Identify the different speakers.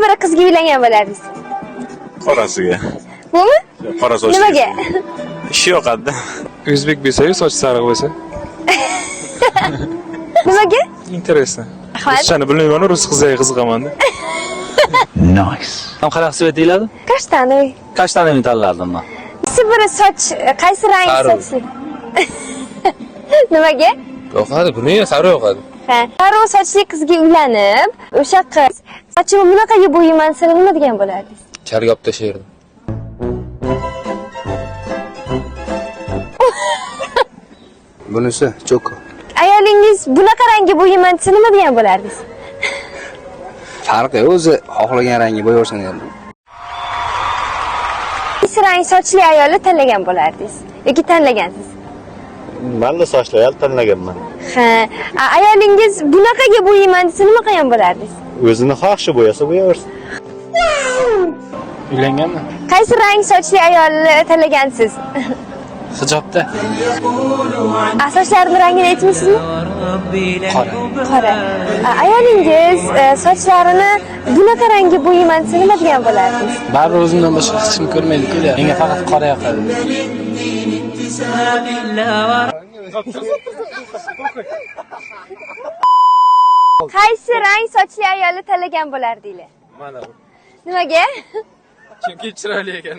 Speaker 1: biri qizga uylangan bo'lardingiz?
Speaker 2: Qorasiga.
Speaker 1: Bumi?
Speaker 2: Qora sochli.
Speaker 1: Nimaga?
Speaker 2: Ishi yoqadi.
Speaker 3: O'zbek bo'lsa-yu, sochi sariq bo'lsa.
Speaker 1: Nimaga?
Speaker 3: Интересно.
Speaker 1: Rahmat.
Speaker 3: Ruschani bilmayman, rus qizlariga qiziqaman-da.
Speaker 4: Ham qanaqa цвет deyiladi?
Speaker 1: Каштановый.
Speaker 4: Каштанini tanlardim man.
Speaker 1: Qaysi biri soch, qaysi rang
Speaker 5: Sariq.
Speaker 1: sochli? Nimaga?
Speaker 5: Yoqadi, buni sariq yoqadi.
Speaker 1: Ha, sariq sochli qizga uylanib, o'sha qiz sochimni bunaqaga bo'yayman desa nima degan bo'lardingiz?
Speaker 5: Kalga olib tashlardim.
Speaker 6: Bunisi cho'ko.
Speaker 1: Ayolingiz bunaqa rangga bo'yayman desa nima degan bo'lardingiz?
Speaker 6: Farqi yo'q, o'zi xohlagan rangga bo'yaversin endi.
Speaker 1: Qaysi rang sochli ayolni tanlagan bo'lardingiz yoki tanlagansiz?
Speaker 2: Malla sochli ayol tanlaganman.
Speaker 1: Ha, ayolingiz bunaqaga bo'yayman desa nima qilgan bo'lardingiz?
Speaker 2: O'zini xohishi bo'yasa bo'yaversin.
Speaker 3: Uylanganmi?
Speaker 1: Qaysi rang sochli ayolni tanlagansiz?
Speaker 3: Hijobda.
Speaker 1: Sochlarini rangini aytmaysizmi?
Speaker 3: Qora.
Speaker 1: Qora. Ayolingiz sochlarini bunaqa rangga bo'yayman desa nima degan bo'lardingiz?
Speaker 3: Baribir o'zimdan boshqa hech kim ko'rmaydi-ku. Menga faqat qora yoqadi.
Speaker 1: Qaysi rang sochli ayolni tanlagan bo'lardinglar?
Speaker 3: Mana bu.
Speaker 1: Nimaga?
Speaker 3: Chunki chiroyli ekan.